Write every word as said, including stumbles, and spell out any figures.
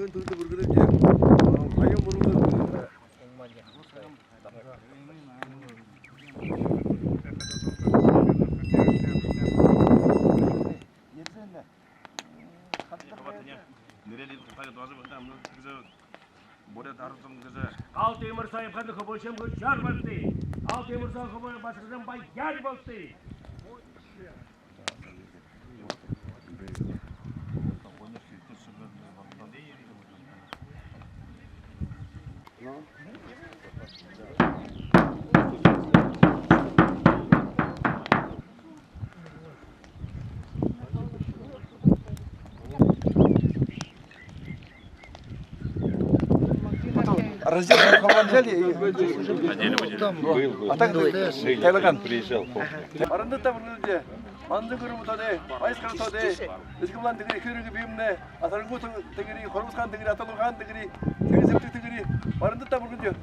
Түлдэ бүргэдэлжэ, аян буруу. Нэрэлин хатаг дозы бахта амна гэжэ буряад арад зон гэжэ. Гал Тимир соо ябахада хүбүүшэм хүжээр болтогой. Гал Тимир соо хүбүүшэм баһа гэжэ баяр болтогой. Раздел, взяли и отдельно, отдельно. А так ты, Тайлаган. Барандатта бүргэдэлжэ, мандан гүрэн тоодой, айсхан тоодой, эсэгэ балан тэнгэри, хээрэгэй бэемнай, Асарангу тэнгэри, Хурмасхан тэнгэри, Аталуухан тэнгэри, Сэрэн Сэбтэг тэнгэри, барандатта бүргэдэлжэ.